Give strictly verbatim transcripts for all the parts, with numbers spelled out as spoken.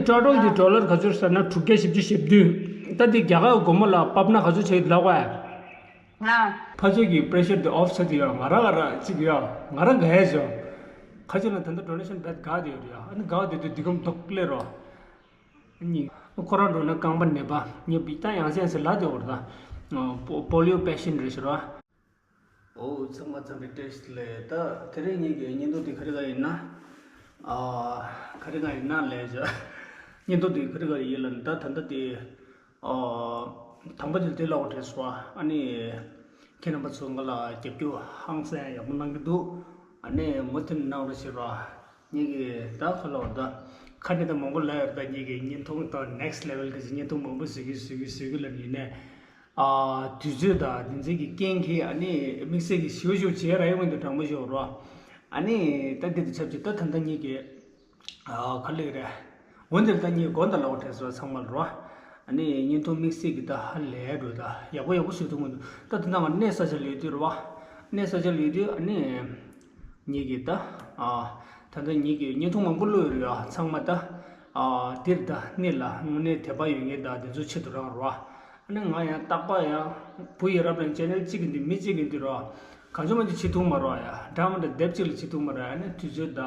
ཀྲོ་ཀྲོལ་གྱི་ཌོ་ལར་ག་ཚོད་ཟེར་ན་དྲུག་བརྒྱ་བཞི་བཅུ་ཞེ་བདུན། ད་དེ་རྒྱ་གར་སྒོར་མོ་ལ་ཕབ་ན་ག་ཚོད་ཆགས་ཡོད་ལབ་པ། ཕ་ཚོད་ཀྱི་པེ་རེ་ཤར་དེ་ཨོཕ་ཆགས་དུས་ཡ་ང་རང་ག་རང་གཅིག་ཡ་ང་རང་དགའ་ཡ་བྱུང་། ཁ་ཅིག་ལ་ད་ལྟ་ཌོ་ནེ་ཤན་བེད་དགའ་བསྡད་ཡོད་རེད་ཡ། ཨ་ནི་དགའ་བསྡད་དུས་འདི་གམ་མདོག་ལས་རོ། གཉིས། ཁོ་རང་འགྲོ་ན་རྐང་པ་ནད་པ་ངས་བི་ད་ཡང་སེ་ཡང་སེ་ལབ་བསྡད་ཡོད་རེད་ད། པོ་ལི་ཡོ་པེ་ཤན་རེད་ཟེར་བ། ཨོ་ཚང་མ་འཚམས་འདྲི་བཀྲ་ཤིས་བདེ་ལེགས། ད་དེ་རིང་ངེད་ཀྱི་བརྙན་ཐུང་འདི་ག་རེ་ག་ཡིན་ན། ཨ། ག་རེ་ག་ཡིན་ན་ལས་བྱ། བརྙན་ཐུང་འདི་ག་རེ་ག་ཡིན་ལབ་ན་ད་ད་ལྟ་དེ། ཨ། དང་པོ་དེ་དེ་ལབ་དགོས་རེད་སོ། ཨ་ནི། ཁྱེད་རྣམ་པ་ཚོ་ང་ལ་རྒྱབ་སྐྱོར་ཧང་སང་ཡག་པོ་གནང་གི་འདུག་ཨ་ནི་མུ་མཐུད་གནང་རོགས་བྱེད་རོགས། ངེད་ཀྱི་ད་ག་ལབ་ད། ཁ་ནས་ད་མང་པོ་ལབ་ཡོད་ད། ངེད་ཀྱི་བརྙན་ཐུང་དང་next level་གི་བརྙན་ཐུང་མང་པོ་བཟོ་གི་བཟོ་གི་བཟོ་གི་ལབ་ཡིན་ནས། ཨ། དུས་ཚོད་དང་དེ་ཚོའི་གི་རྐྱེན་གྱིས་ཨ་ནི་དམིགས་བསལ་གྱི་ཞེ་པོ་ཞེ་པོ་བྱེད་ཡ་རག་ཡོང་གི་འདུག་དྲང་པོ་ཞུ་རོགས། ཨ་ནི་ད་འདི་དང་ཆབས་ཅིག་ད་ད་ལྟ་ངེད་ཀྱི། ཨ། ག་ལབ་རེད། འོན་ཏེ་ད་ངེད་དགོངས་དག་ལབ་དགོས་དྲན་སོང་ཚང་མ་ལ་རོ། ཨ་ནི་བརྙན་ཐུང་དམིགས་བསལ་གྱི་ད་ཧ་ལས་འགྲོ་ད་ཡག་པོ་ཡག་པོ་བཟོས་ཐུབ་མི་འདུག་ད་ད་ལྟ་ང་གནས་ས་ཆ་ལ་ཡོད་དུས་རོ། གནས་ས་ཆ་ལ་ཡོད་དུས་ཨ་ནི། ངེད་ཀྱི་ད། ཨ། ད་ལྟ་ངེད་ཀྱི་བརྙན་ཐུང་མང་པོ་བླུགས་ཡོད་རེད་ཡ། ཚང་མ་ད། ཨ། འདིར་ད་གནས་ལ་དངོས་གནས་དད་པ་ཡོད་མཁན་ད་དེ་ཚོ་ཆེད་དུ་རང་རོ། ཨ་ནི་ང་ཡང་རྟག་པར་ཡང་བུ་ཡ་རབས་ལ་ཅེ་ནལ་གཅིག་གི་འདི་མི་གཅིག་གི་འདི་རོ། གང་བྱུང་མ་བྱུང་བྱེད་ཐུབ་མ་རོ་ཡ། འདྲ་མི་འདྲ་དེབ་གཅིག་ལ་བྱེད་ཐུབ་མ་རོ་ཡ། ཨ་ནི་དུས་ཚོད་ད་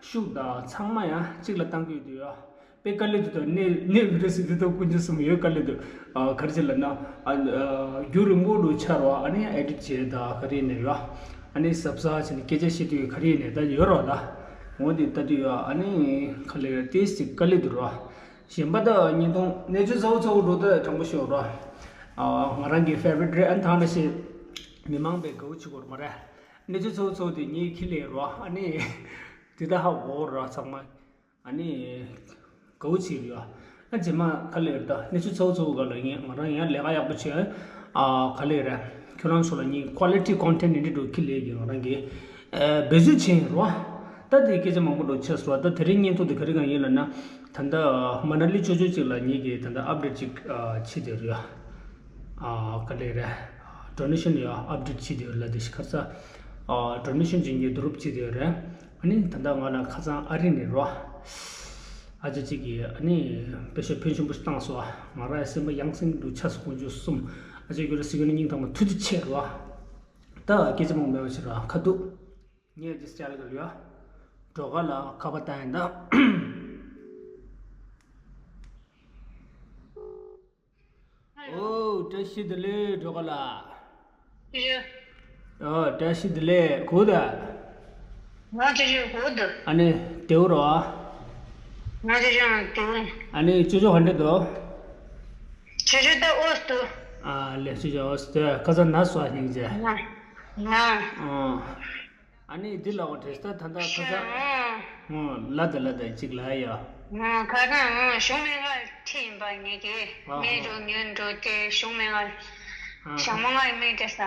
ཤུགས་ད་ཚང་མ་ཡང་གཅིག་ལ་བཏང་གི་ཡོད་དུས་ཡ། དཔེ་དཀའ་ལས་འདུག་ད་གནས་གནས་བི་ཌི་ཡོ་སི་འདི་ད་ཀུན་སྤྱོད་གསུམ་ཡོད་དཀའ་ལས་འདུག་ཨ། ག་རེ་བྱེད་ལབ་ན། ཨ། ཨ། རྒྱུན་རིང་པོ་འདུག་ཆགས་རོ། ཨ་ནི་ཨེ་ཌིཊ་བྱེད་ད་ག་རེ་ནས་ཡོད། ཨ་ནི་གཟབ་གཟབ་བྱས་ནས་སྐད་ཆ་བཤད་དུས་ག་རེ་ནས་ད་ཡོད་རོ་ད། འོ་འདི་ལྟ་དུས་ཡོད། ཨ་ནི་ག་ལེ་ཏེས་ཅིག་དཀའ་ལས་འདུག་རོ། གཞན་པ་ད་བརྙན་ཐུང་གནས་ཚུལ་ཚ་བོ་ཚ་བོ་འགྲོ་ད་དྲང་པོ་ཤོད་རོ། ཨ། ང་རང་གི་ཕེ་ཝ་རི་ཊི་རེད། ཨ་ནི་ཐང་ད་ཤེས། མི་མང་པས་དགའ་བོ་བྱེད་དགོས་མ་རེད། གནས་ཚུལ་ཚ་བོ་ཚ་བོ་དེ་ངས་ཁྱི་ལས་རོ། ཨ་ནི་དེ་ད་ཧ་གོ་རོ་ཚང་མ། ཨ་ནི། དགའ་བོ་བྱེད་ཡོད། ཨ། རྗེས་མ་ག་ལེར་ད་གནས་ཚུལ་ཚ་བོ་ཚ་བོ་ག་ལ་ངས་ང་རང་ཡང་ལས་ཀ་ཡག་པོ་བྱས། ཨ། ག་ལེར་ཁྱོད་རང་ཚོ་ལ་ངས་ཀོ་ལི་ཊི་ཀོན་ཊེན་ཊི་འདི་འདྲ་ཁྱི་ལས་ཀྱི་ང་རང་གི་ཨ། འབད་རྩོལ་བྱས་ཡིན་རོ། ད་དེ་སྐད་ཆ་མང་པོ་འགྲོ་ཆགས་སོང་། ད་དེ་རིང་བརྙན་ཐུང་དེ་ག་རེ་གང་ཡིན་ལབ་ན། ད་ལྟ་མ་ན་ལི་ཅོ་ཅོ་ཅིག་ལ་ངས་ཀྱི་ད་ལྟ་ཨབ་ཌེཊ་ཅིག་ཨ། བྱེད་དེ་རེད། ཨ། ག་ལེར་ཌོ་ནེ་ཤན་ཡང་ཨབ་ཌེཊ་བྱེད་དེ་ཡོད་ལ། དེ་ཤི་ཁ་ས། ཨ། ཌོ་ནེ་ཤན་ཅིག་ངས་བསྡུ་རུབ་བྱེད་དེ་ཡོད་རེད། ཨ་ནི་ད་ལྟ་ང་ལ་ཁ་སང་ཨ་རི་ནས་རོ། ཨ་ཅག་ཅིག་གིས་ཨ་ནི་པེ་ཤ་ཕོན་ཆེན་པོ་ཞིག་བཏང་སོང་། ང་རང་སེམས་པ་ཡང་སེང་འདུག་ཆགས་སོང་། དཀོན་མཆོག་གསུམ། ཨ་ཅག་ཁྱོད་རང་སྲིད་སྐྱོང་ནི་སྙིང་ཐག་པ་ཐུགས་རྗེ་ཆེ་རོ། ད་སྐད་ཆ་མང་པོ་མེད་པ་བྱེད་རོ། ཁ་ཐུག་ངས་ཅི་ཅལ་ག་ལུ་ཡ། འགྲོ་ག་ལ་ཁ་པ་བཏང་ཡིན་ད། ཨོ། བཀྲ་ཤིས་བདེ་ལེགས་འགྲོ་ག་ལ། ཨོ། བཀྲ་ཤིས་བདེ་ལེགས་གོ་ད། ང་ཅི་ཅི་གོ་ད། ཨ་ནི་དེའུ་རོ། ང་ཅི་ཅི་དེའུ། ཨ་ནི་ཅོ་ཅོ་ག་འདྲ་འདུག་ཅི་ཅི་ད་ཨོས་དུ། ཨ་ལེ། ཅོ་ཅོ་ཨོས་དུ། ཁ་སང་ན་སོ་སྙིང་རྗེ། ང་ང་། ཨོ། ཨ་ནི་འདི་ལ་འོ་དྲེས་ད་ད་ད་ད་ད། ཨོ། ལ་ད་ལ་ད་ཅིག་ལ་ཡ། ཨོ། ཁ་སང་ཨོ་གཞུང་མེད་ང་ཁྲིད་ཡིན་པ་ངེད་ཀྱི་ཨོ། མེད་འགྲོ་ཉོན་འགྲོ་དེ་གཞུང་མེད་ང་ཨོ། ཞང་མོ་ང་མེད་དེ་ས།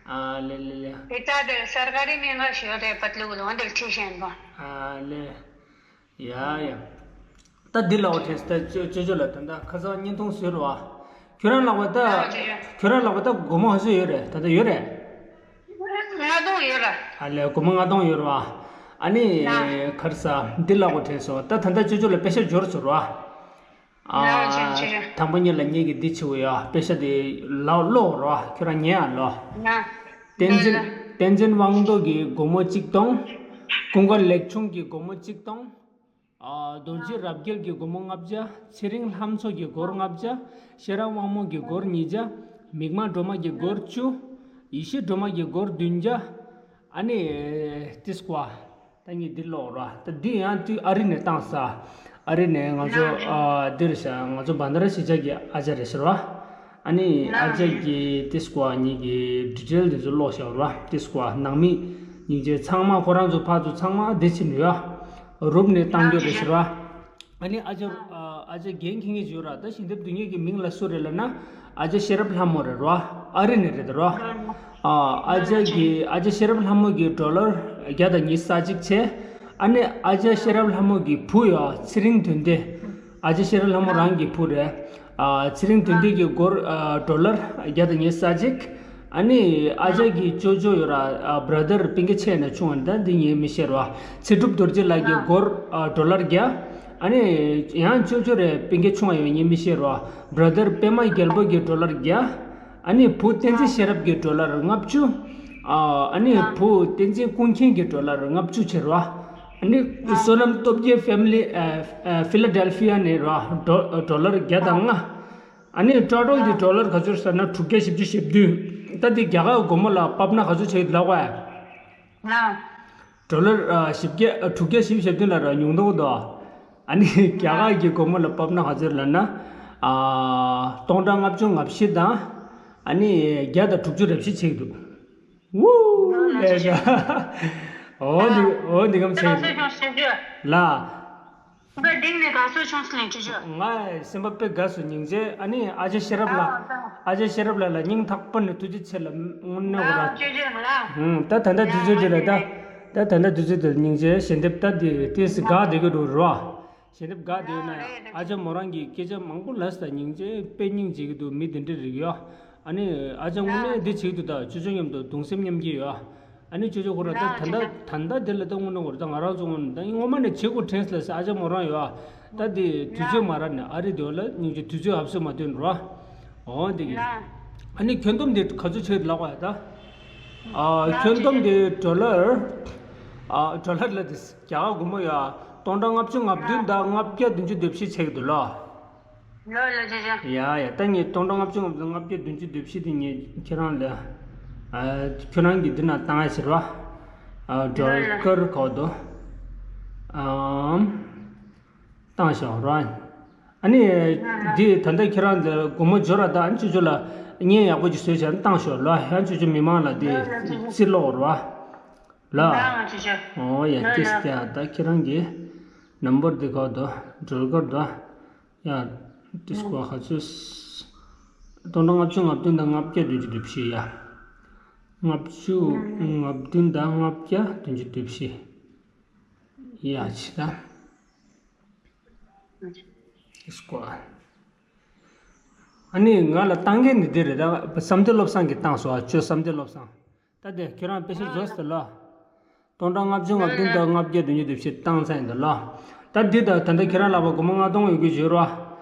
ཨ་ལེ་ལེ་ལེ། དེ་ད་དེ་སར་ཀ་རི་མེད་ང་ཞོ་དེ་པད་ལུག་ལོང་དེ་ཁྲིད་ཤེན་པ། ཨ་ལེ། ཡ་ཡ། ད་འདི་ལ་འོ་དྲེས་ད་ཅོ་ཅོ་ཅོ་ལ་ད་ད་ཁ་སང་བརྙན་ཐུང་བཟོས་རོ། ཨ། ཁྱོད་རང་ལག་པ་ད། ཨ་ཅོ་ཅོ། ཁྱོད་རང་ལག་པ་ད་སྒོར་མོ་ག་ཚོད་ཡོད་རེད། ད་ད་ཡོད་རེད། ལྔ་སྟོང་ཡོད་ར། ཨ་ལེ། སྒོར་མོ་ལྔ་སྟོང་ཡོད་ར། ཨ་ནི་ལ། ག་རེ་ཟ་འདི་ལག་པ་དྲན་སོང་། ད་ད་ད་ཅོ་ཅོ་ལ་པེ་ཤ་འབྱོར་ཚར་ར། ཨ། ལ་ཅོ་ཅོ། དང་པོ་ཉིད་ལ་ངེད་ཀྱི་འདི་ཆེ་བོ་ཡ། པེ་ཤ་དེ་ལག་ལོག་ར། ཁྱོད་རང་ཉན་ཨ་ལོ། ལ། བསྟན་འཛིན། ལ། བསྟན་འཛིན་དབང་རྡོ་གི་སྒོར་མོ་གཅིག་སྟོང་། ཀུན་དགའ་ལེགས་ཆུང་གི་སྒོར་མོ་གཅིག་སྟོང་། ཨ། རྡོ་རྗེ་རབ་རྒྱས་ཀྱི་སྒོར་མོ་ལྔ་བརྒྱ། ཚེ་རིང་ལྷ་མཚོ་གི་སྒོར་ལྔ་བརྒྱ། ཤེས་རབ་དབང་མོ་གི་སྒོར་ཉིས་བརྒྱ། མིག་དམར་སྒྲོལ་མ་གི་སྒོར་བཅུ། ཡེ་ཤེས་སྒྲོལ་མ་གི་སྒོར་བདུན་བརྒྱ། ཨ་ནི་ཏིས་ཀོ་ཨ། ད་ངས་འདི་ཀློག་ར། ད་འདི་ཡང་དུས་ཨ་རི་ནས་བཏང་ས། ཨ་རི་ནས་ང་ཚོ་ཨ་འདིར་ཤ་ང་ཚོ་བན་དྷ་ར་གཞིས་ཆགས་ཀྱི་ཨ་ཅག་རེད་ཤག་ར། ཨ་ནི་ཨ་ཅག་གིས་ཏིས་ཀོ་ཨ་གཉིས་ཀྱི་ཌི་ཊེལ་འདི་ཚོ་ཀློག་ཤག་ར། ཏིས་ཀོ་ཨ་ནང་མི་སྙིང་རྗེ། ཚང་མ་ཁོ་རང་ཚོ་ཕར་ཚུར་ཚང་མ་བདེ་ཕྱིན་ཡོད། རུབ་ནས་བཏང་རྒྱུ་རེད་ཤག་ར། ཨ་ནི་ཨ་ཅག་ཨ་ཅག་འགན་འཁྱེར་མཁན་ཅིག་ཡོད་ར། ད་ཞལ་འདེབས་བསྡུ་མཁན་གྱི་མིང་ལ་སུ་རེད་ལབ་ན། ཨ་ཅག་ཤེས་རབ་ལྷ་མོ་རེད་ར། ཨ་རི་ནས་རེད་ར། ཨ་ཨ་ཅག་གི་ཨ་ཅག་ཤེས་རབ་ལྷ་མོ་གི་ཌོ་ལར་བརྒྱ་དང་ཉི་ཤུ་རྩ་གཅིག་བྱས། ཨ་ནི་ཨ་ཅག་ཤེས་རབ་ལྷ་མོ་གི་བུ་ཡ་ཚེ་རིང་དོན་ལྡན། ཨ་ཅག་ཤེས་རབ་ལྷ་མོ་རང་གི་བུ་རེད། ཨ་ཚེ་རིང་དོན་ལྡན་གྱི་སྒོར་ཨ་ཌོ་ལར་བརྒྱ་དང་ཉི་ཤུ་རྩ་གཅིག་ཨ་ནི་ཨ་ཅག་གི་ཅོ་ཅོ་ཡོད་ར། ཨ་བྷ་ར་དར་སྤུན་ཀྱག་ཆེ་ན་ཆུང་བ་ད་འདི་ངས་མི་ཤེས་ར། ཚེ་སྒྲུབ་རྡོ་རྗེ་ལགས་ཀྱི་སྒོར་ཨ་ཌོ་ལར་བརྒྱ། ཨ་ནི་ཡང་ཅོ་ཅོ་རེད། སྤུན་ཀྱག་ཆུང་བ་ཡོད་ངས་མི་ཤེས་རོ། བྷ་ར་དར་པད་མ་རྒྱལ་པོ་གི་ཌོ་ལར་བརྒྱ། ཨ་ནི་བུ་བསྟན་འཛིན་ཤེས་རབ་ཀྱི་ཌོ་ལར་ལྔ་བཅུ། ཨ་ནི་བུ་བསྟན་འཛིན་ཀུན་མཁྱེན་གྱི་ཌོ་ལར་ལྔ་བཅུ་བྱས་རོ། ཨ་ནི་བསོད་ནམས་སྟོབས་རྒྱལ་ཕེ་མི་ལི་ཨ་ཕི་ལ་ཌེལ་ཕི་ཡ་ནས་རོ། ཌོ་ཌོ་ལར་བརྒྱ་དང་ལྔ། ཨ་ནི་ཊོ་ཊལ་གྱི་ཌོ་ལར་ག་ཚོད་ཟེར་ན་དྲུག་བརྒྱ་བཞི་བཅུ་ཞེ་བདུན། ད་འདི་རྒྱ་གར་སྒོར་མོ་ལ་ཕབ་ན་ག་ཚོད་ཆགས་ཡོད་ལབ་བས། ཌོ་ལར་ཨ་བཞི་བརྒྱ་ཨ་དྲུག་བརྒྱ་བཞི་བཅུ་ཞེ་བདུན་ལ་ར་ཉུང་མདོག་འདུག་ཨ་ནི་རྒྱ་གར་གྱི་སྒོར་མོ་ལ་ཕབ་ན་ག་ཚོད་ལབ་ན། ཨ་སྟོང་ཕྲག་ལྔ་བཅུ་ང་བཞི་དང་། ཨ་ནི་བརྒྱ་དང་དྲུག་ཅུ་རེ་བཞི་ཆགས་འདུག་ཝུའུ་ལས་ཀ་འོ་འདི་འོ་འདི་གམ་ཆགས་འདུག་ལ། ང་སེམས་པ་དཔེ་དགའ་སོང་སྙིང་རྗེ། ཨ་ནི་ཨ་ཅག་ཤེས་རབ་ལགས། ཨ་ཅག་ཤེས་རབ་ལགས་ལ་སྙིང་ཐག་པ་ནས་ཐུགས་རྗེ་ཆེ་ལ་དངོས་གནས་ཁོ་རང་། ད་ད་ལྟ་དུས་ཚོད་འདི་ལ་ད། ད་ད་ལྟ་དུས་ཚོད་འདི་ལ་སྙིང་རྗེ། ཞལ་འདེབས་ད་འདི་ཏོག་ཙམ་དགའ་བསྡད་ཀྱི་འདུག་རོ། ཞལ་འདེབས་དགའ་བསྡད་ཡོད་ན་ཡང་ཨ་ཅག་མོ་རང་གིས་སྐད་ཆ་མང་པོ་ལབ་སོང་། སྙིང་རྗེ། དཔེ་སྙིང་རྗེ་གི་འདུག་མི་འདི་འདྲ་རིགས་ཡོད། ཨ་ནི་ཨ་ཅག་དངོས་གནས་འདི་བྱེད་ཀྱི་འདུག་ད་ཅོ་ཅོ་མཉམ་དུ་གདུང་སེམས་མཉམ་སྐྱེད་ཡོད། ཨ་ནི་ཅོ་ཅོ་ཁོ་རང་ད་ད་ལྟ་ད་ལྟ་དེ་ལ་ད་དངོས་གནས་ཁོ་རང་ད་ང་རང་ཚོ་དངོས་གནས་ད་སྔོན་མ་ནས་བྱེད་དགོས་དྲན་སོང་ལབ་སོང་། ཨ་ཅག་མོ་རང་ཡོད། ད་དེ་དུས་ཚོད་མ་རག་ནས་ཨ་རི་དེ་བ་ལ་སྙིང་རྗེ་དུས་ཚོད་ཨབ་སོ་མ་སྟོན་རོ། འོ་འདི་གི་ཨ་ནི་ཁྱོན་བསྡོམས་དེ་ག་ཚོད་ཆགས་ལབ་པ་ཡ་ད། ཨ་ཁྱོན་བསྡོམས་དེ་ཌོ་ལར། ཨ་ཌོ་ལར་ལ་དེ་རྒྱ་གར་སྒོར་མོ་ཡ་སྟོང་ཕྲག་ལྔ་བཅུ་ང་བདུན་དང་ལྔ་བརྒྱ་བདུན་ཅུ་དོན་བཞི་ཆགས་ཀྱི་འདུག་ལོ། ལོ་ལོ་ཅོ་ཅོ། ཡ་ཡ་ད་ངས་སྟོང་ཕྲག་ལྔ་བཅུ་ང་བདུན་ལྔ་བརྒྱ་བདུན་ཅུ་དོན་བཞི་དེ་ངས་ཁྱེད་རང་ལ། ཨ་ཁྱོད་རང་གི་འདི་ན་བཏང་ཡ་ཟེར་བ། ཨ་ཌོ་ལར་ཁོ་དོ། ཨམ། བཏང་བཞག་རོ། ཨ་ནི་འདི་ད་ལྟ་ཁྱེད་རང་ཚོ་སྒོར་མོ་འབྱོར་ར། ད་ཨ་ནི་ཅོ་ཅོ་ལ་བརྙན་ཡག་པོ་ཅིག་བཟོས་བྱས་བཏང་ཤོག་ལོ། ཡང་ཅོ་ཅོ་མི་མང་ལ་འདི་རྩིས་ཀློག་རོ། ལ། འོ་ཡ་ཏིས་ཏེ་ཨ་ད་ཁྱེད་རང་གི་ནམ་བར་འདི་ག་དོ་འགྲོལ་དཀར་དོ། ཡ་ཏིས་ཀོ་ཧ་ཚོས། སྟོང་ཕྲག་ལྔ་བཅུ་ང་བདུན་དང་ལྔ་བརྒྱ་བདུན་ཅུ་དོན་བཞི་ཡ། ལྔ་བཅུ་ང་བདུན་དང་ལྔ་བརྒྱ་བདུན་ཅུ་དོན་བཞི། ཡ་ཆི་ད། སྐོར། ཨ་ནི་ང་ལ་བཏང་མཁན་ནི་འདི་རེད། ད་བསམ་གཏན་བློ་བཟང་གིས་བཏང་སོང་། ཨ་ཅོ་བསམ་གཏན་བློ་བཟང་། ད་དེ་ཁྱོད་རང་དཔེ་ཆ་བཟོ་ཟེར་ལ། སྟོང་ཕྲག་ལྔ་བཅུ་ང་བདུན་དང་ལྔ་བརྒྱ་བདུན་ཅུ་དོན་བཞི་བཏང་ཚར་ཡིན་ད་ལ། ད་འདི་ད་ད་ལྟ་ཁྱེད་རང་ལག་པ་སྒོར་མོ་ལྔ་སྟོང་ཡོད་རྒྱུ་བརྗོད་རོགས།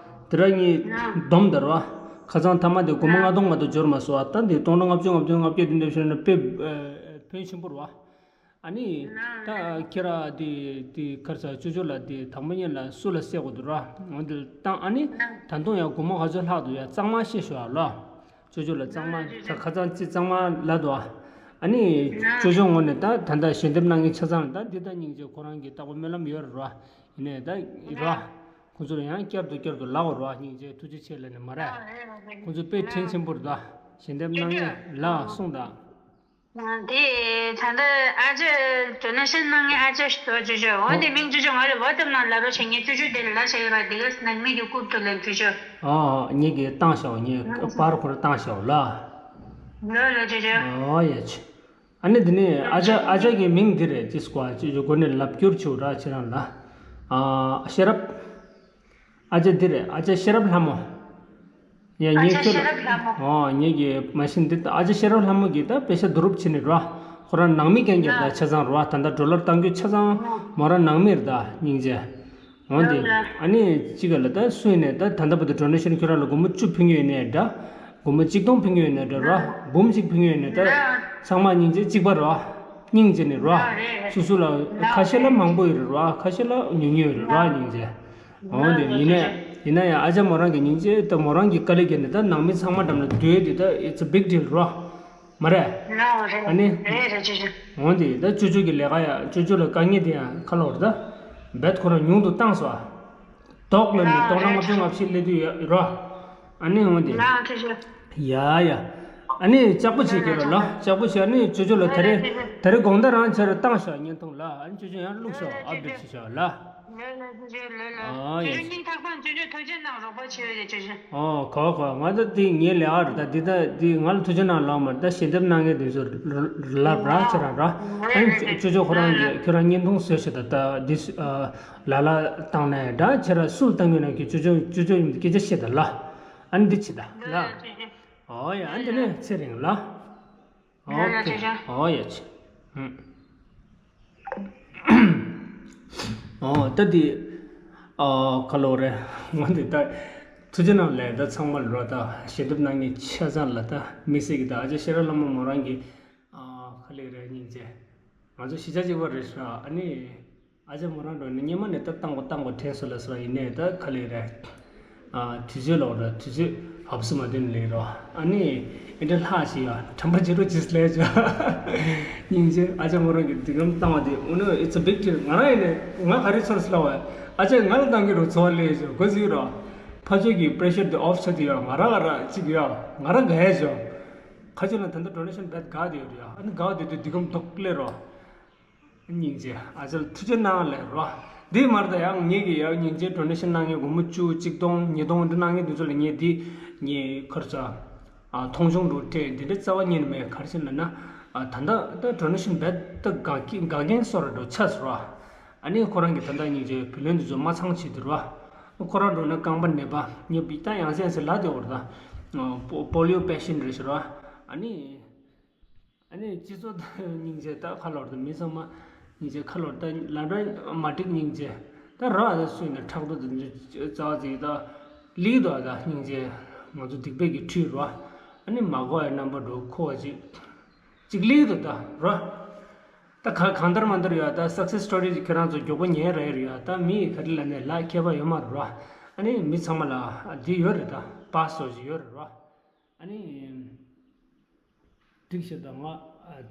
དེ་ར་གཉིས་བསྡོམས་ད་རོགས། ཁ་སང་ཐ་མ་དེ་སྒོར་མོ་ལྔ་སྟོང་མ་གཏོགས་འབྱོར་མ་སོང་། ཨ་ད་འདི་སྟོང་ཕྲག་ལྔ་བཅུ་ང་བདུན་ལྔ་བརྒྱ་བདུན་ཅུ་དོན་བཞི་ན་དཔེ་ཕོན་ཆེན་པོ་རོགས། ཨ་ནི། ད་ཁྱེད་ར་དེ་དེ་ཁར་ས་ཅོ་ཅོ་ལ་དེ་དང་པོ་ཉིད་ལ་སུ་ལ་བསད་དགོས་འདུག་ར། འོ་དེ་བཏང་ཨ་ནི། ད་དུང་ཡང་སྒོར་མོ་ག་ཚོད་ལྷག་འདུག་ཡ་གཙང་མ་བཤད་ཤོག་ཨ་ལོ། ཅོ་ཅོ་ལ་གཙང་མ་ཁ་ཚང་ཅི་གཙང་མ་ལ་འདུག་ཨ། ཨ་ནི། ཅོ་ཅོ་ངོ་ནས་ད་ད་ལྟ་ཞལ་འདེབས་གནང་མཁན་ཆ་ཚང་ད་འདི་ད་སྙིང་རྗེ་ཁོ་རང་གི་ལྟ་བུ་སྨོན་ལམ་ཡོད་རེད་ར། ཡིན་ནས་ད་ར། ཁོ་ཚོར་ཡང་བསྐྱར་དུ་བསྐྱར་དུ་ལབ་དགོས་ར། སྙིང་རྗེ་ཐུགས་རྗེ་ཆེ་ལབ་ནས་མ་རེད། ཁོ་ཚོ་དཔེ་དྲིན་ཆེན་པོ་རེད་ད། ཞལ་འདེབས་གནང་མཁན་ལ་གསུངས་དང་། དེ་ད་ལྟ་ཨ་ཅེ་ཌོ་ནེ་ཤན་གནང་མཁན་ཨ་ཅེ་ཞིག་འདུག་ཅོ་ཅོ། འོ་དེ་མིང་ཅོ་ཅོ་ང་ལ་ཝ་ཊི་སེབ་ནང་ལབ་རོགས་བྱེད། ངས་ཅོ་ཅོ་དེ་ལ་ལབ་བྱས་ཡོད་ར། དེ་ག་ནང་མི་གི་རྐུབ་ཏུ་ལེན་ཅོ་ཅོ། ཨོ་ངེད་ཀྱིས་བཏང་ཤག་ངས་པར་ཁོ་ར་བཏང་ཤག་ལ། ལོ་ལོ་ཅོ་ཅོ། ཨོ་ཡ་ཆི། ཨ་ནི་དེ་ནས་ཨ་ཅག་ཨ་ཅག་གི་མིང་འདི་རེད། ཅི་སྐོར་ཅོ་ཅོ་སྒོ་ནས་ལབ་སྐྱོར་ཆེ་བོ་ར་ཁྱེད་རང་ལ། ཨ་ཤེས་རབ། ཨ་ཅག་འདི་རེད། ཨ་ཅག་ཤེས་རབ་ལྷ་མོ། ཡ་ཨ་ངས་ཅག་ཁྱོད་ཤེས་ལ་རབ་ལྷ་མོ། ཨོ་ངེད་ཀྱི་མ་གཞི་འདི་ད་ཨ་ཅག་ཤེས་རབ་ལྷ་མོ་གིས་ད་དཔེ་ཆ་བསྡུ་རུབ་བྱས་ནས་རོ། ཁོ་རང་ནང་མི་རྐྱང་རྐྱང་ད་ཆ་ཚང་རོ། ད་ལྟ་ཌོ་ལར་བཏང་རྒྱུ་ཆ་ཚང་མོ་རང་ནང་མི་རེད་ད་སྙིང་རྗེ། འོ་འདི། ཨ་ནི་གཅིག་ག་ལ་ད་སུ་ཡིན་ནས་ད་ད་ལྟ་བར་དུ་ཌོ་ནེ་ཤན་ཁྱོད་རང་ལ་སྒོར་མོ་བཅུ་ཕུལ་མཁན་ཡོད་ནའི་འདྲ། སྒོར་མོ་གཅིག་སྟོང་ཕུལ་མཁན་ཡོད་ནའི་འདྲ་རོ། འབུམ་གཅིག་ཕུལ་མཁན་ཡོད་ནའི་ད། ཚང་མ་སྙིང་རྗེ་གཅིག་པ་རོ། སྙིང་རྗེ་ནས་རོ། སོ་སོ་ལ་ཁ་ཤས་ལ་མང་པོ་ཡོད་རེད་རོ། ཁ་ཤས་ལ་ཉུང་ཉུང་ཡོད་རེད་རོ་སྙིང་རྗེ། འོ་འདི་ཡིན་ནའི་ཡིན་ན་ཡང་ཨ་ཅག་མོ་རང་གི་སྙིང་རྗེ་ད་མོ་རང་གི་དཀའ་ལས་བརྒྱབ་ནས་ད་ནང་མི་ཚང་མ་འགྲམ་ལ་བསྡུས་ཏེ་ད་it's a big deal རོ། མ་རེད། ཨ་ནི། འོ་འདི་ད་ཅོ་ཅོ་གི་ལས་ཀ་ཡ་ཅོ་ཅོ་ལ་དཀའ་ངལ་དེ་ཡང་ཁ་ལོ་རེད་ད། རྦད་ཁོ་རང་ཉུང་དུ་བཏང་སོང་ཨ། དོག་ལ་ནི་སྟོང་ཕྲག་ལྔ་བཅུ་ང་བཞི་སླེབས་དུས་ཡོད་རོ། ཨ་ནི་འོ་འདི། ཡ་ཡ། ཨ་ནི་ལྕགས་པོ་བྱེད་ཀྱི་རོ་ལ། ལྕགས་པོ་བྱེད། ཨ་ནི་ཅོ་ཅོ་ལ་ད་རེས་ད་རེས་དགོང་དག་རང་ཆར་བཏང་ཤག་བརྙན་ཐུང་ལ། ཨ་ནི་ཅོ་ཅོ་ཡང་བླུགས་ཤག་ཨབ་ཌེཊ་བྱེད་ཤག་ལ། ལོས་ལོས་ཐུགས་རྗེ་ལོས་ལོས། ཨ་ཡ། ཅོ་ཅོ་སྙིང་ཐག་པ་ཅོ་ཅོ་ཐུགས་རྗེ་གནང་། རོགས་པ་བྱེད་ཡོད་ཅོ་ཅོ། ཨོ་གོ་གོ། ང་ད་འདི་ངའི་ལས་ཀ་རེད་ད། འདི་ད་འདི་ང་ལ་ཐུགས་རྗེ་གནང་ལབ་མ་རེད་ད། ཞལ་འདེབས་གནང་མཁན་དེ་ཚོ་ལབ་ར་ཁྱེད་རང་ར། ཨ་ནི་ཅོ་ཅོ་ཁོ་རང་གིས་ཁྱོད་རང་བརྙན་ཐུང་བཟོས་ཤག་ད་ད་འདི་ལ་ལ་བཏང་ནས་འདྲ་ཁྱེད་རང་སུ་ལ་བཏང་ཡོད་ན་ཁྱོད་ཅོ་ཅོ་ཅོ་ཅོ་ཡིན་སྐད་ཆ་བཤད་ད་ལ། ཨ་ནི་འདི་བྱེད་ད་ལ། ཨོ་ཡ། ཨ་ནི་འདི་ནས་ཚེ་རིང་ལ། ཨོ་ཁེ། ཨོ་ཡ་ཆི། ཨོ་ད་འདི། ཨ་ཁ་ལོ་རེད། ང་འདི་ད་ཐུགས་རྗེ་གནང་ལས་ད་ཚང་མ་ལོ་ད་ཞལ་འདེབས་གནང་མཁན་ཆ་ཚང་ལ་ད་དམིགས་བསལ་གྱི་ད་ཨ་ཅག་ཤེས་རབ་བླ་མ་མོ་རང་གི་ཨ་ཁ་ལེ་རེད་སྙིང་རྗེ། ང་ཚོ་གཞིས་ཆགས་གཅིག་པ་རེད་ཤག་ཨ་ནི་ཨ་ཅག་མོ་རང་འགྲོ་ནི་སྙེ་མ་ནས་ད་བཏང་གོ་བཏང་གོ་དྲན་སོང་ལ་སོ་ཡིན་ནས་ད་ཁ་ལེ་རེད། ཨ་དུས་ཚོད་ལོག་ར་དུས་ཚོད་བབས་སུ་མ་ཐོན་ལེ་རོ། ཨ་ནི་ཨེ་འདྲ་ལྷག་ཞིག་ཡ་དྲན་པ་བརྗེད་འགྲོ་ཅིག་ལས་ཅོ། སྙིང་རྗེ། ཨ་ཅག་མོ་རང་གི་འདི་གམ་བཏང་བ་དེ་འུ་ནི་it's a big deal། ང་རང་ཡིན་ནས་ང་ག་རེ་ཚོར་སླ་བ། ཨ་ཅག་ང་ལ་བཏང་གི་རོ་ཚོར་ལེ་ཅོ་གོ་ཟིག་རོ། ཕ་ཆོས་ཀྱི་པྲེ་ཤར་དེ་ཨོཕ་ཆ་དེ་ཡ་ང་ར་ག་ར་ཅིག་ཡ་ང་ར་ག་ཡ་ཅོ། ཁ་ཆོས་ན་ད་ལྟ་ཌོ་ནེ་ཤན་བེད་ག་དེ་ཡོད་རེད་ཡ། ཨ་ནི་ག་དེ་དུས་འདི་གམ་དོག་ལེ་རོ། སྙིང་རྗེ། ཨ་ཅག་ལ་ཐུགས་རྗེ་གནང་ལས་རོ། འདི་མར་ད་ཡང་ངེད་ཀྱི་ཡང་སྙིང་རྗེ་ཌོ་ནེ་ཤན་གནང་མཁན་སྒོར་མོ་བཅུ་གཅིག་སྟོང་ཉིས་སྟོང་འདི་གནང་མཁན་འདི་ཚོ་ལ་ངས་འདི་ངས་ཁར་ཚ་ཨ་མཐོང་ཆུང་འགྲོ་སྤྲད་འདི་འདྲའི་རྩ་བ་ཉིད་ནས་མེད། ག་རེ་ཟེར་ན་ན་ཨ་ད་ལྟ་ད་ཌོ་ནེ་ཤན་བེད་ད་དགའ་གི་དགའ་མཁན་སོ་ར་འགྲོ་ཆ་སོ་ར། ཨ་ནི་ཁོ་རང་གི་ད་ལྟ་སྙིང་རྗེ་བུ་ལོན་འདི་ཚོ་མ་ཚང་བྱེད་འདི་རོ། ཁོ་རང་འགྲོ་ན་རྐང་པ་ནད་པ་ངས་བི་ད་ཡང་སེ་ཡང་སེ་ལ་དེ་བར་ད་པོ་པོ་ལི་ཡོ་པེ་ཤན་རེད་ཤི་རོ། ཨ་ནི། ཨ་ནི་སྤྱི་ཚོགས་དང་སྙིང་རྗེ་ད་ཁ་ལོར་དང་མི་ཚང་མ་སྙིང་རྗེ་ཁ་ལོར་ད་ལ་འདྲ་མ་འགྲིག་སྙིང་རྗེ་ད་ར་ད་སུས་ནས་ཕྲག་དོག་དང་རྩ་བ་ཅིག་ད་ལིག་དོ་ད་སྙིང་རྗེ་ང་ཚོ་སྡིག་པའི་གི་ཁྲུས་རོ། ཨ་ནི་མ་གོ་ཡ་རྣམ་པ་འགྲོ་ཁོ་བ་ཅིག་ཅིག་ལིག་དོ་ད་རོ། ད་ག་གང་ལྟར་མ་ལྟར་ཡོད་ད་success story་ཅིག་ཁྱེད་རང་ཚོ་མགྱོགས་པོ་ཉན་ར་ཡོད་ཡོད་ད་མི་ཡི་ག་རེ་ལ་ནས་ལ་ཁྱད་པར་ཡོད་མ་རེད་རོ། ཨ་ནི་མི་ཚང་མ་ལ་འདི་ཡོད་རེད་ད་པ་སོ་ཅིག་ཡོད་རེད་རོ། ཨ་ནི། འགྲིག་ཤག་ད་ང་ཨ་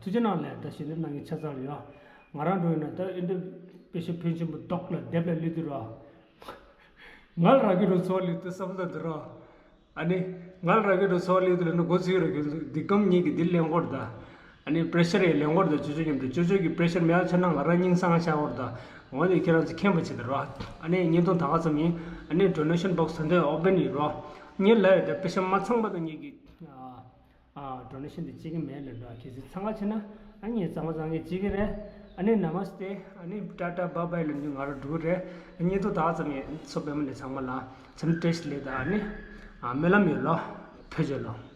ཐུགས་རྗེ་གནང་ལས་ད་ཞལ་འདེབས་གནང་མཁན་ཆ་ཚང་ལ་ཡོད། ང་རང་འགྲོ་ཡིན་ན་ད་ཨེ་འདྲ་དཔེ་ཆ་ཕོན་ཆེན་པོ་རྡོག་ལ་རྡེབ་ལ་ལུས་དུས་ར། ང་ལ་རག་གི་རུ་ཚོགས་ལུས་དུས་བསམ་ད་འདི་ར། ཨ་ནི་ང་ལ་རག་གི་རུ་ཚོགས་ལུས་དུས་ལ་ནི་འགོ་ཚུགས་ར་གི་འདི་གམ་ཉིད་ཀྱི་འདི་ལེན་སྐོར་ད། ཨ་ནི་པྲེ་ཤར་ཡི་ལེན་སྐོར་ད་ཅོ་ཅོ་མཉམ་དུ་ཅོ་ཅོ་གི་པྲེ་ཤར་མེད་ཆ་ན་ང་རང་སྙིང་སང་ཆ་སྐོར་ད། འོ་ནི་ཁྱེད་རང་ཚོ་མཁྱེན་པ་བྱེད་དུ་ར། ཨ་ནི་བརྙན་ཐུང་ད་ག་ཙམ་ཡིན། ཨ་ནི་ཌོ་ནེ་ཤན་བོག་སི་ད་འདི་ཨོ་པན་ཡིན་རོ། ངས་ལབ་ཡོད་ད་པྲེ་ཤར་མ་ཚང་པ་དང་ངེད་ཀྱི་ཨ་ཨ་ཌོ་ནེ་ཤན་དེ་བྱེད་ཀྱི་མེད་ལབ་འགྲོ། གལ་སྲིད་ཚང་ག་བྱེད་ན་ཨ་ངས་གཙང་མ་གཙང་གས་བྱེད་ཀྱི་རེད། ཨ་ནི་ན་མ་སྟེ་ཨ་ནི་ཊ་ཊ་བྷའི་བྷའི་ལབ་དུས་ང་རང་འགྲོ་གི་རེད། ཨ་ནི་ཏོ་ད་ཙམ་ཡིན་ཚོ་པད་མ་ནས་ཚང་མ་ལ་འཚམས་བཀྲ་ཤིས་ལེགས་དང་ཨ་ནི་ཨ་སྨོན་ལམ་ཡོད་ལོ། ཕེབས་རྒྱུ་ལོ།